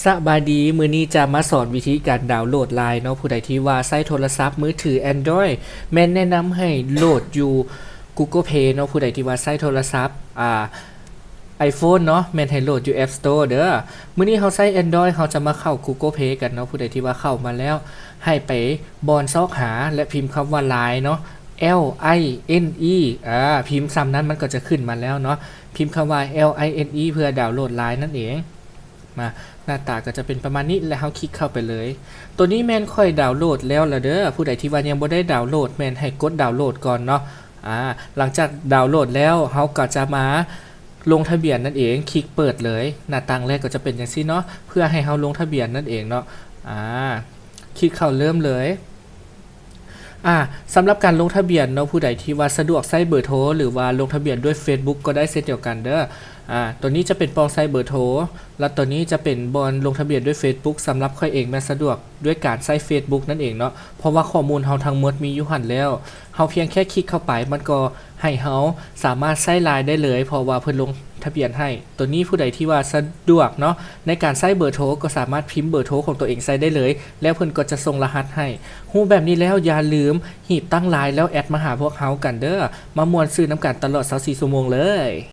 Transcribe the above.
ສະບາຍດີ, ມື້ນີ້ຈະມາສອນວິທີການດາວໂຫຼດ LINE ເນາະ. ຜູ້ໃດທີ່ວ່າໃຊ້ໂທລະສັບມືຖື Android ແມ່ນແນະນຳໃຫ້ໂຫຼດຢູ່ Google Play ເນາະ. ຜູ້ໃດທີ່ວ່າໃຊ້ໂທລະສັບ ອ່າ iPhone ເນາະ ແມ່ນໃຫ້ໂຫຼດຢູ່ App Store ເດີ້. ມື້ນີ້ເຮົາໃຊ້ Android ເຮົາຈະມາເຂົ້າ Google Play ກັນເນາະ. ຜູ້ໃດທີ່ວ່າເຂົ້າມາແລ້ວ ໃຫ້ໄປບ່ອນຊອກຫາ ແລະ ພິມຄຳວ່າ LINE ເນາະ L I N E ອ່າ ພິມສ່ຳນັ້ນມັນກໍຈະຂຶ້ນມາແລ້ວເນາະ. ພິມຄຳວ່າ L I N E ເພື່ອດາວໂຫຼດ LINE ນັ້ນເອງ. ມາ ໜ້າຕາກໍຈະເປັນປະມານນີ້ ແລະ ເຮົາຄລິກເຂົ້າໄປເລີຍ. ໂຕນີ້ແມ່ນຂ້ອຍດາວໂຫຼດແລ້ວລະເດີ້. ຜູ້ໃດທີ່ວ່າຍັງບໍ່ໄດ້ດາວໂຫຼດ ແມ່ນໃຫ້ກົດດາວໂຫຼດກ່ອນເນາະ. ອ່າ ຫຼັງຈາກດາວໂຫຼດແລ້ວ ເຮົາກໍຈະມາລົງທະບຽນນັ້ນເອງ, ຄລິກເປີດເລີຍ. ໜ້າຕ່າງແລກກໍຈະເປັນຈັ່ງຊີ້ເນາະ ເພື່ອໃຫ້ເຮົາລົງທະບຽນນັ້ນເອງເນາະ. ອ່າ ຄລິກເຂົ້າເລີ່ມເລີຍ. ອ່າ ສຳລັບການລົງທະບຽນເນາະ, ຜູ້ໃດທີ່ວ່າສະດວກໃຊ້ເບີໂທ ຫຼືວ່າລົງທະບຽນດ້ວຍ Facebook ກໍໄດ້ເຊັ່ນດຽວກັນເດີ້. ອ່າ ໂຕນີ້ຈະເປັນປ່ອງໃສ່ເບີໂທ ແລະ ໂຕນີ້ຈະເປັນບ່ອນລົງທະບຽນດ້ວຍ Facebook. ສຳລັບຂ້ອຍເອງແມ່ນສະດວກດ້ວຍການໃຊ້ Facebook ນັ້ນເອງເນາະ, ເພາະວ່າຂໍ້ມູນເຮົາທັງໝົດມີຢູ່ຫັ້ນແລ້ວ. ເຮົາພຽງແຄ່ຄລິກເຂົ້າໄປ ມັນກໍໃຫ້ເຮົາສາມາດໃຊ້ LINE ໄດ້ເລີຍ ເພາະວ່າເພິ່ນລົງທະບຽນໃຫ້. ໂຕນີ້ຜູ້ໃດທີ່ວ່າສະດວກເນາະ ໃນການໃຊ້ເບີໂທ ກໍສາມາດພິມເບີໂທຂອງຕົວເອງໃສ່ໄດ້ເລີຍ ແລ້ວເພິ່ນກໍຈະສົ່ງລະຫັດໃຫ້. ຮູ້ແບບນີ້ແລ້ວ ຢ່າລືມຮີບຕັ້ງ LINE ແລ້ວແອັດມາຫາພວກເຮົາກັນເດີ້. ມາມ່ວນຊື່ນຳກັນຕະຫຼອດຊາວສີ່ຊົ່ວໂມງເລີຍ.